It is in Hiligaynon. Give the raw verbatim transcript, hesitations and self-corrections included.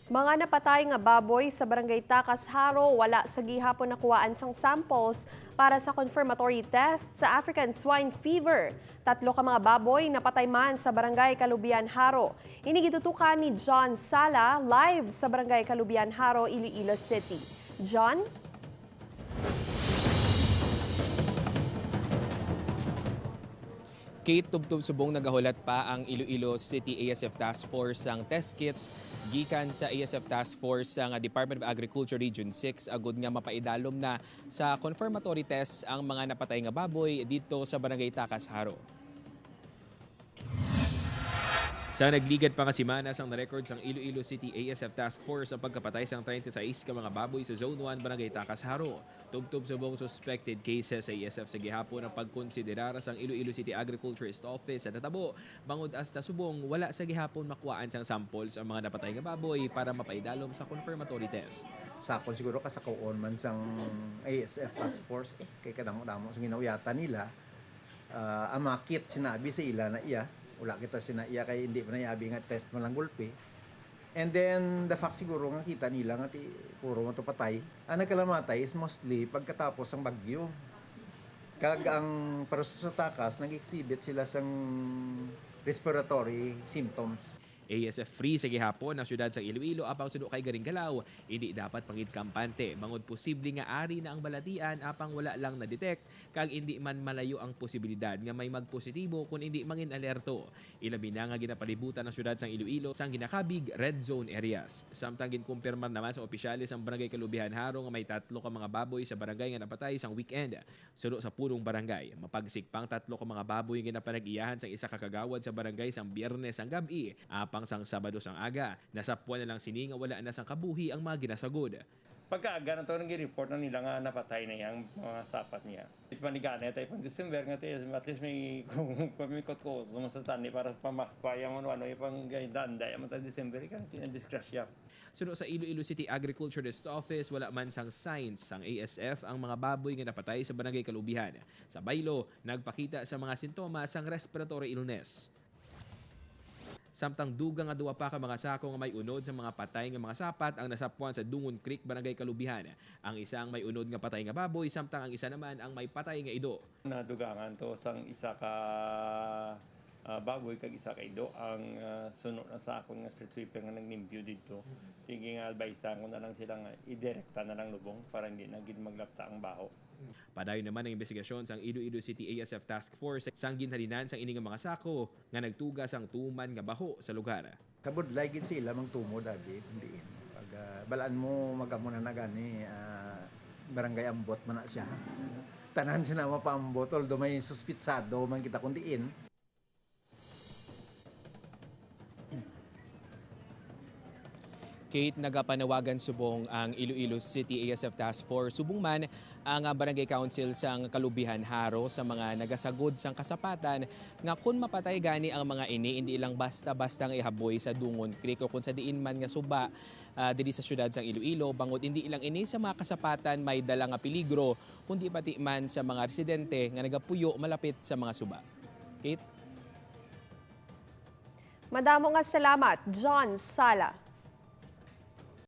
Mga napatay nga baboy sa Barangay Tacas, Jaro, wala sa gihapon nakuhaan sang samples para sa confirmatory test sa African Swine Fever. Tatlo ka mga baboy napatay man sa Barangay Calubian, Jaro. Ini gitutukan ni John Sala, live sa Barangay Calubian, Jaro, Iloilo City. John? Kate, tubtob subong nagahulat pa ang Iloilo City A S F Task Force sang test kits gikan sa A S F Task Force sang Department of Agriculture Region six agud nga mapaidalom na sa confirmatory tests ang mga napatay nga baboy didto sa Barangay Tacas, Jaro. Sa nagligad pa nga semana, sang na-record sang Iloilo City A S F Task Force ang pagkapatay sang treinta y seis ka mga baboy sa Zone one, Barangay Tacas, Jaro. Tubtob subong suspected cases sa A S F sa gihapon ang pagkonsiderar sang Iloilo City Agriculturist Office sa natabo, bangod hasta subong wala sa gihapon makuhaan sang samples ang mga napatay nga baboy para mapaidalom sa confirmatory test. Sa akon siguro, kasakuon man sang A S F Task Force, eh, kay kadamo-damo sa ginauyatan nila. Ah, ang mga kit sinabi sa ila na iya. Wala kita sina iya kay hindi man naiabi nga test man lang gulpi. And then, the fact siguro nga kita nila nga ti puro man to patay. Ang nagkalamatay is mostly pagkatapos sang bagyo. Kag ang pareso sa Tacas, nag-exhibit sila sang respiratory symptoms. A S F free sa gihapon ang siyudad sang Iloilo apang suno kay Garing Galaw, indi dapat pangit kampante bangod posible nga ari na ang balatian apang wala lang na-detect kag indi man malayo ang posibilidad nga may magpositibo kon indi mangin-alerto. Ilabi na nga ginapalibutan ang siyudad sang Iloilo sang ginakabig red zone areas. Samtang ginkumpirmar naman sa opisyales ang Barangay Calubian, Jaro nga may tatlo ka mga baboy sa barangay nga napatay sang weekend. Suno sa punong barangay, mapagsik pa ang tatlo ka mga baboy nga ginapanag-iyahan sang isa ka kagawad sa barangay sang Biyernes sang gab-i, apang sang Sabado sang aga, nasapwan na lang sini nga wala na sang kabuhi ang mga ginasagod. Pagkaaga na to, nag-report na nila nga napatay na yang mga sapat niya. It manigana tayo pang December nga tayo, at least may, kung, kung may kutko, kung sa tani para sa pamaspa, yung ano-ano, yung pang ganda, yung mga December, yung disgrasya. Suno sa Iloilo City Agriculturist Office, wala man sang signs sang A S F ang mga baboy nga napatay sa Barangay Calubian. Sa baylo, nagpakita sa mga sintomas sang respiratory illness. Samtang dugang nga duwa pa ka mga sako nga may unod sa mga patay nga mga sapat ang nasapwan sa Dungon Creek, Barangay Calubian. Ang isa ang may unod nga patay nga baboy, samtang ang isa naman ang may patay nga ido. Nadugangan to sang isa ka, ah, baboy kag isa ka ido ang, ah, suno na sa akon nga street sweeper nga naglimpyo didto. Sige nga, advisean ko na lang sila nga idirekta na lang lubong para hindi na gid maglapta ang baho. Padayon naman ang imbestigasyon sang Iloilo City A S F Task Force sang ginhalinan sang ini nga mga sako nga nagtuga sang tuman nga baho sa lugar. Kabudlay gid sa ila magtumod, abi, kun diin. Pag, ah, balaan mo, mag-amo na na gani, ah, barangay ambot man na siya. Tanan sila mapaambot, although may suspitsado man kita kun diin. Kate, nagapanawagan subong ang Iloilo City A S F Task Force, subong man ang, ah, Barangay Council sang Calubian, Jaro, sa mga nagasagod sang kasapatan nga kon mapatay gani ang mga ini, indi lang basta-basta nga ihaboy sa Dungon Creek o kon sa diin man nga suba, ah, diri sa siyudad sang Iloilo, bangod indi lang ini sa mga kasapatan may dala nga peligro, kundi pati man sa mga residente nga nagapuyo malapit sa mga suba. Kate? Madamo nga salamat, John Sala.